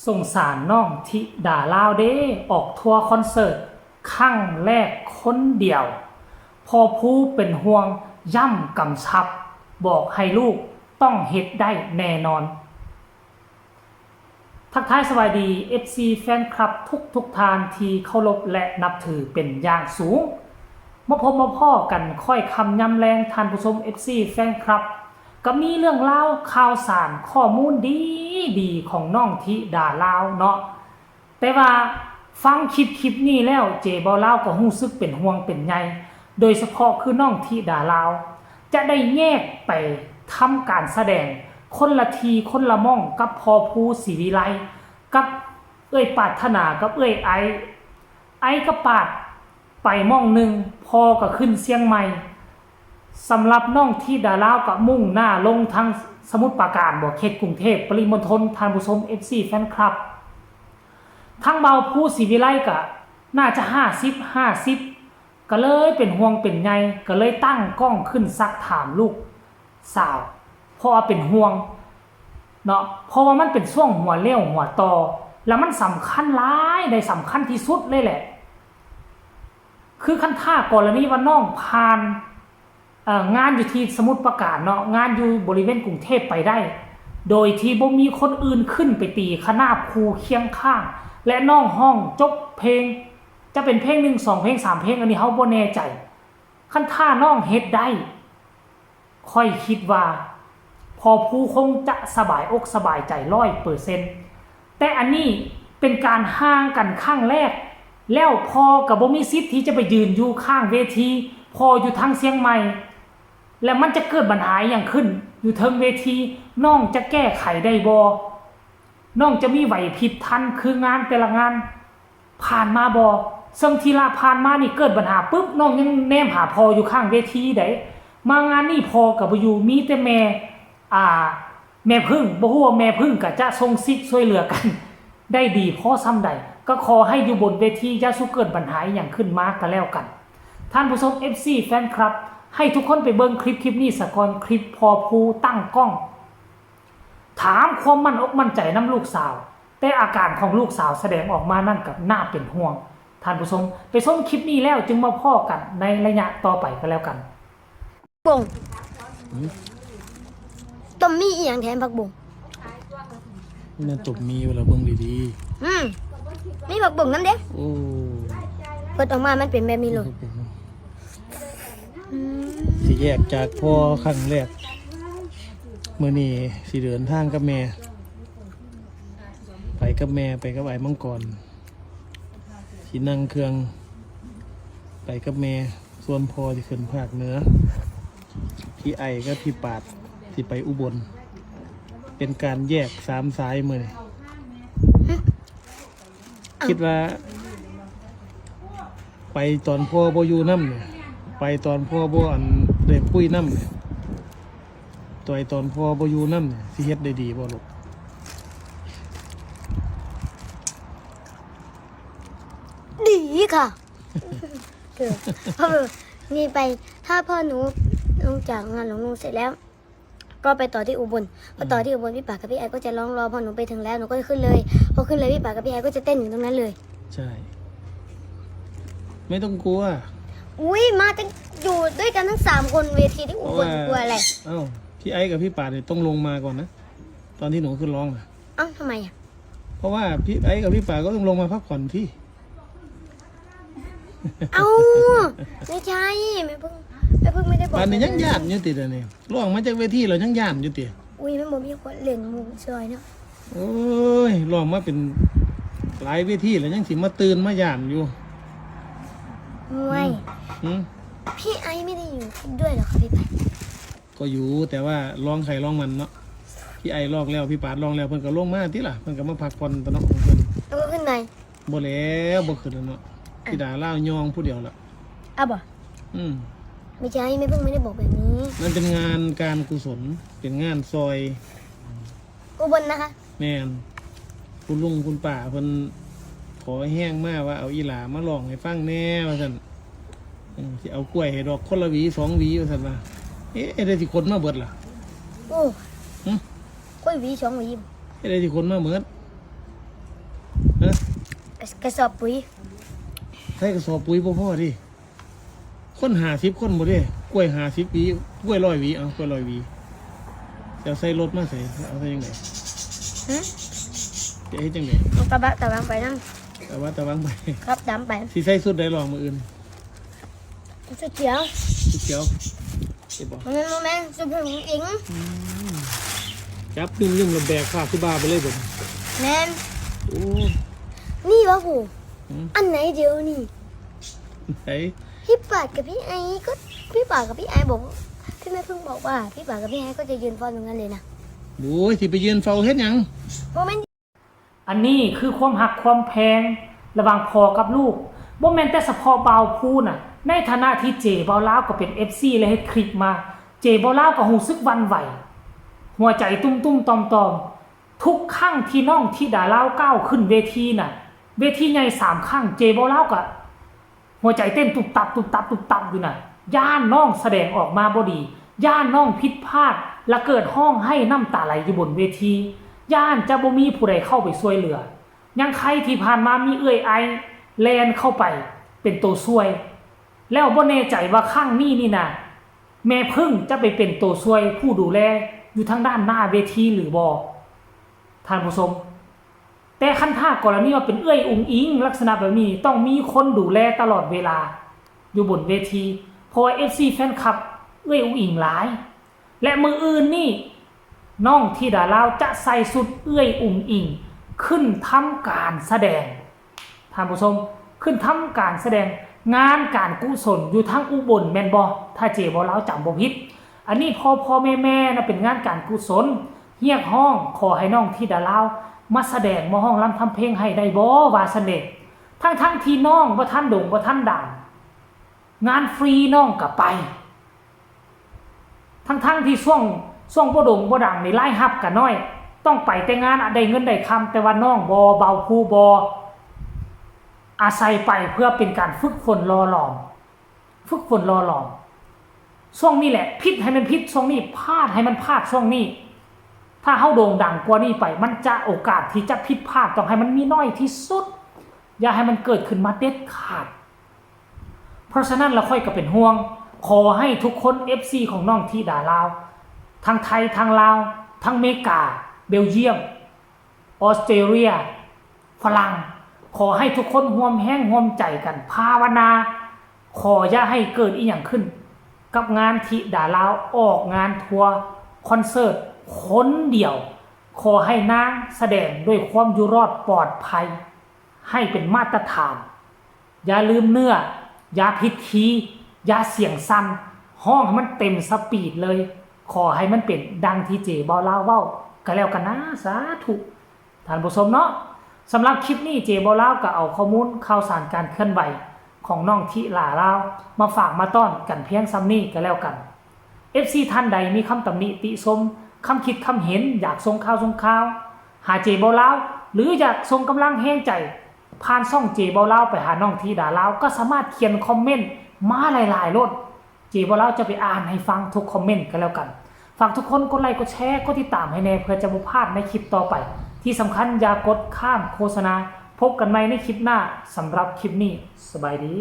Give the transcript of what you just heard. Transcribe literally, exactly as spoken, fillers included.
สงสารน้องธิดาลาวเด้ ออกทัวร์คอนเสิร์ตครั้งแรกคนเดียว พ่อภูเป็นห่วง ย้ำกำชับ บอกให้ลูกต้องเฮ็ดได้แน่นอน ทักทายสวัสดี เอฟซี แฟนคลับทุกทุกท่านที่เคารพและนับถือเป็นอย่างสูง มาพบมาพ้อกันค่อยค่ำยามแลง ท่านผู้ชม เอฟซี แฟนคลับ ก็มีเรื่องราวข่าวสารข้อมูลดีดีของน้องธิดาลาวเนาะ แต่ว่าฟังคลิปคลิปนี้แล้ว เจเบาลาวก็รู้สึกเป็นห่วงเป็นใย โดยเฉพาะคือน้องธิดาลาว จะได้แยกไปทำการแสดงคนละที่คนละหม่องกับพ่อภูศรีวิไล กับเอื้อยปรารถนากับเอื้อยไอ ไอกับปาดไปหม่องหนึ่ง พ่อก็ขึ้นเชียงใหม่ สำหรับน้องธิดาลาวก็มุ่งหน้าลงทางสมุทรปราการบ่ เขตกรุงเทพปริมณฑล ท่านผู้ชม เอฟซี แฟนคลับ ทางเบาภูศรีวิไลก็น่าจะห้าสิบห้าสิบ ก็เลยเป็นห่วงเป็นใย ก็เลยตั้งกล้องขึ้นซักถามลูกสาว เพราะว่าเป็นห่วงเนาะ เพราะว่ามันเป็นช่วงหัวเลี้ยวหัวต่อ แล้วมันสำคัญหลาย ได้สำคัญที่สุดเลยแหละ คือคันถ้ากรณีว่าน้องผ่าน เอ่อ งานอยู่ที่สมุทรปราการเนาะ งานอยู่บริเวณกรุงเทพไปได้ โดยที่บ่มีคนอื่นขึ้นไปตีขนาบคู่เคียงข้าง และน้องฮ้องจบเพลง จะเป็นเพลงหนึ่ง สองเพลง สามเพลง อันนี้เฮาบ่แน่ใจ คันถ้าน้องเฮ็ดได้ ข้อยคิดว่าพ่อภูคงจะสบายอกสบายใจร้อยเปอร์เซ็นต์ แต่อันนี้เป็นการห่างกันครั้งแรก แล้วพ่อก็บ่มีสิทธิ์ที่จะไปยืนอยู่ข้างเวที พ่ออยู่ทางเชียงใหม่ แล้วมันจะเกิดปัญหาอหย่างขึ้น อยู่เทิงเวที น้องจะแก้ไขได้บ่ น้องจะมีไหวพริบทันคืองานแต่ละงาน ผ่านมาบ่ เซิ่งทีละผ่านมานี่เกิดปัญหาปุ๊บ น้องยังแนมหาพ่ออยู่ข้างเวทีได๋ มางานนี่พ่อก็บ่อยู่ มีแต่แม่ อ่า แม่ผึ้ง บ่ฮู้ว่าแม่ผึ้งก็จะส่งซิกช่วยเหลือกัน ได้ดีพอส่ำใด ก็ขอให้อยู่บนเวทีอย่าสู่เกิดปัญหาอิหยังขึ้นมาก็แล้วกัน ท่านผู้ชม เอฟซี แฟนคลับ ให้ทุกคนไปเบิ่งคลิปคลิปนี้ซะก่อน คลิปพ่อภูตั้งกล้อง ถามความมั่นอกมั่นใจนำลูกสาว แต่อาการของลูกสาวแสดงออกมานั่นก็น่าเป็นห่วง ท่านผู้ชม ไปชมคลิปนี้แล้วจึงมาพ้อกันในระยะต่อไปก็แล้วกัน บง หืม ต้มมีอีหยังแถมผักบง แม่นต้มมีเวลาเบิ่งดีๆ อืม มีผักบงนำเด้ โอ้ เปิดออกมามันเป็นแบบนี้เลย ผักบง อืม สิแยกจากพ่อครั้งแรก มื้อนี้สิเดินทางกับแม่ ไปกับแม่ ไปกับอ้ายมังกร สินั่งเครื่องไปกับแม่ ส่วนพ่อสิขึ้นภาคเหนือ พี่ไอกับพี่ปาดสิไปอุบล เป็นการแยกสามสายมื้อนี้ คิดว่า ไปตอนพ่อบ่อยู่นำนี่ ไปตอนพ่อบ่ อัน ได้คุยนำนี่ ต่อยตอนพ่อบ่อยู่นำนี่ สิเฮ็ดได้ดีบ่ลูก ดีค่ะ คือ เออ นี่ไป ถ้าพ่อหนูลงจากงานหลวงลุงเสร็จแล้ว ก็ไปต่อที่อุบล พอต่อที่อุบล พี่ป๋ากับพี่ไอก็จะร้องรอ พอหนูไปถึงแล้ว หนูก็จะขึ้นเลย พอขึ้นเลย พี่ป๋ากับพี่ไอก็จะเต้นอยู่ตรงนั้นเลย ใช่ ไม่ต้องกลัว อุ๊ย มาตั้ง อยู่ด้วยกันทั้งสามคน เวทีที่อุบล เพราะว่า กลัวอะไร เอ้า พี่ไอกับพี่ป๋าเนี่ยต้องลงมาก่อนนะ ตอนที่หนูขึ้นร้องอะ เอ้า ทำไมอะ เพราะว่าพี่ไอกับพี่ป๋าก็ต้องลงมาพักผ่อนที่ เอ้า ไม่ใช่ แม่พึ่ง แม่พึ่งไม่ได้บอก ปานนี้ยังย้านอยู่ติเดี๋ยวนี้ ร้องมาจากเวทีแล้วยังย้านอยู่ติ อุ้ย มันบ่มีคนเล่นหมู่ซอยเนาะ โอ้ย ร้องมาเป็นหลายเวทีแล้วยังสิมาตื่นมาย้านอยู่ มวย หืม พี่ไอไม่ได้อยู่ด้วยเหรอคะพี่ไอ ก็อยู่ แต่ว่าร้องใครร้องมันเนาะ พี่ไอร้องแล้ว พี่ปาดร้องแล้ว เพิ่นก็ลงมาติล่ะ เพิ่นก็มาพักผ่อนตั๊วเนาะของเพิ่น แล้วก็ขึ้นไป บ่แล้ว บ่ขึ้นแล้วเนาะ อ่ะ ธิดาลาวย่องผู้เดียวล่ะ อ่ะบ่ อืม ไม่ใช่ แม่พึ่งไม่ได้บอกแบบนี้ มันเป็นงานการกุศล เป็นงานซอย อุบลนะคะ แม่น คุณลุงคุณป้าเพิ่นขอแฮงมาว่าเอาอีหล่ามาร้องให้ฟังแหน่ว่าซั่น อืม สิเอากล้วยให้ดอกคนละหวีสองหวีว่าซั่นว่า เอ๊ะ ได้สิขนมาเบิดล่ะ โอ้ หึ กล้วยหวีสองหวี เอ๊ะ ได้สิขนมาเบิด กระสอบปุ๋ย ใส่กระสอบปุ๋ยบ่พอเด้ คนห้าสิบคนบ่เด้ กล้วยห้าสิบหวี กล้วยร้อยหวี เอากล้วยร้อยหวี จะใส่รถมาใส่ เอาใส่จังได๋ หึ จะเฮ็ดจังได๋ เอากระบะตะวางไปนั่น เอาว่าตะวางไป ครับดำไป สิใส่ชุดใด๋ลองมื้ออื่น ชุดเขียว ชุดเขียวเห็นบ่ มันเป็นโมเมนต์ชุดผู้หญิง จับนิ่มๆแล้วแบกผ้าคือบ้าไปเลยเบิ่ง แมน โอ้ นี่วะผู หืม อันไหนเดี๋ยวนี่ ไหน พี่ปาดกับพี่ไอ้ก็พี่ปาดกับพี่ไอ้บอกว่าพี่แม่เพิ่งบอกว่าพี่ปาดกับพี่ไอ้ก็จะยืนฟ้อนตรงนั้นเลยนะ โอ้ยสิไปยืนเฝ้าเฮ็ดหยัง โมเมนต์ อันนี้คือความฮักความแพงระหว่างพ่อกับลูก บ่แม่นแต่เฉพาะบ่าวภูน่ะ ในฐานะที่เจบ่าวลาวก็เป็น เอฟซี และเฮ็ดคลิปมา เจบ่าวลาวก็รู้สึกหวั่นไหว หัวใจตุ้มๆต่อมๆ ทุกครั้งที่น้องธิดาลาวก้าวขึ้นเวทีน่ะ เวทีใหญ่สามครั้ง เจบ่าวลาวก็ หัวใจเต้นตุบตับตุบตับตุบตับอยู่น่ะ ย้านน้องแสดงออกมาบ่ดี ย้านน้องผิดพลาด และเกิดฮ้องไห้น้ำตาไหลอยู่บนเวที ย้านจะบ่มีผู้ใดเข้าไปช่วยเหลือ ยังใครที่ผ่านมามีเอื้อยไอแลนเข้าไปเป็นตัวช่วย แล้วบ่แน่ใจว่าครั้งนี้นี่นะ แม่พึ่งจะไปเป็นตัวช่วยผู้ดูแลอยู่ทางด้านหน้าเวทีหรือบ่ ท่านผู้ชม แต่คันถ้ากรณีว่าเป็นเอื้อยอุ๋งอิ๋งลักษณะแบบนี้ต้องมีคนดูแลตลอดเวลา อยู่บนเวที เพราะว่า เอฟซี แฟนคลับเอื้อยอุ๋งอิ๋งหลาย และมื้ออื่นนี่น้องธิดาลาวจะใส่ชุดเอื้อยอุ๋งอิ๋งขึ้นทำการแสดง ท่านผู้ชม ขึ้นทำการแสดงงานการกุศลอยู่ทางอุบลแม่นบ่ ถ้าเจบ่าวลาวจำบ่ผิด อันนี้พ่อพ่อแม่แม่นะเป็นงานการกุศล เรียกฮ้องขอให้น้องธิดาลาวมาแสดงมาฮ้องรำทำเพลงให้ได้บ่ว่าซั่นเด้ ทั้งทั้งๆที่น้องบ่ทันโด่งบ่ทันดัง งานฟรีน้องก็ไป ทั้งทั้งๆที่ช่วงช่วงบ่โด่งบ่ดังนี่รายรับก็น้อย ต้องไปแต่งานอะได้เงินได้คำ แต่ว่าน้องบ่ บ่าวภูบ่ อาศัยไปเพื่อเป็นการฝึกฝนหล่อหลอม ฝึกฝนหล่อหลอม ช่วงนี้แหละ ผิดให้มันผิดช่วงนี้ พลาดให้มันพลาดช่วงนี้ ถ้าเฮาโด่งดังกว่านี้ไป มันจะโอกาสที่จะผิดพลาดต้องให้มันมีน้อยที่สุด อย่าให้มันเกิดขึ้นมาเด็ดขาด เพราะฉะนั้นละข้อยก็เป็นห่วง ขอให้ทุกคน เอฟซี ของน้องธิดาลาว ทั้งไทย ทั้งลาว ทั้งอเมริกา เบลเยียม ออสเตรเลีย ฝรั่ง ขอให้ทุกคนร่วมแฮงร่วมใจกันภาวนา ขออย่าให้เกิดอีหยังขึ้น กับงานธิดาลาวออกงานทัวร์คอนเสิร์ตคนเดียว ขอให้นางแสดงด้วยความอยู่รอดปลอดภัย ให้เป็นมาตรฐาน อย่าลืมเนื้อ อย่าผิดคีย์ อย่าเสียงสั่น ฮ้องให้มันเต็มสปีดเลย ขอให้มันเป็นดังที่เจบ่าวลาวเว้าก็แล้วกันนะ สาธุ ท่านผู้ชมเนาะ สำหรับคลิปนี้เจบ่าวลาวก็เอาข้อมูลข่าวสารการเคลื่อนไหวของน้องธิดาลาวมาฝากมาต้อนกันเพียงส่ำนี้ก็แล้วกัน เอฟซี ท่านใดมีคำตำหนิติชม คำคิดคำเห็น อยากส่งข่าวส่งข่าว หาเจบ่าวลาว หรืออยากส่งกำลังแฮงใจ ผ่านช่องเจบ่าวลาวไปหาน้องธิดาลาว ก็สามารถเขียนคอมเมนต์มาหลายๆโลด เจบ่าวลาวจะไปอ่านให้ฟังทุกคอมเมนต์ก็แล้วกัน ฝากทุกคนกดไลค์กดแชร์กดติดตามให้แน่เพื่อจะบ่พลาดในคลิปต่อไป ที่สำคัญอย่ากดข้ามโฆษณา พบกันใหม่ในคลิปหน้า สำหรับคลิปนี้ สบายดี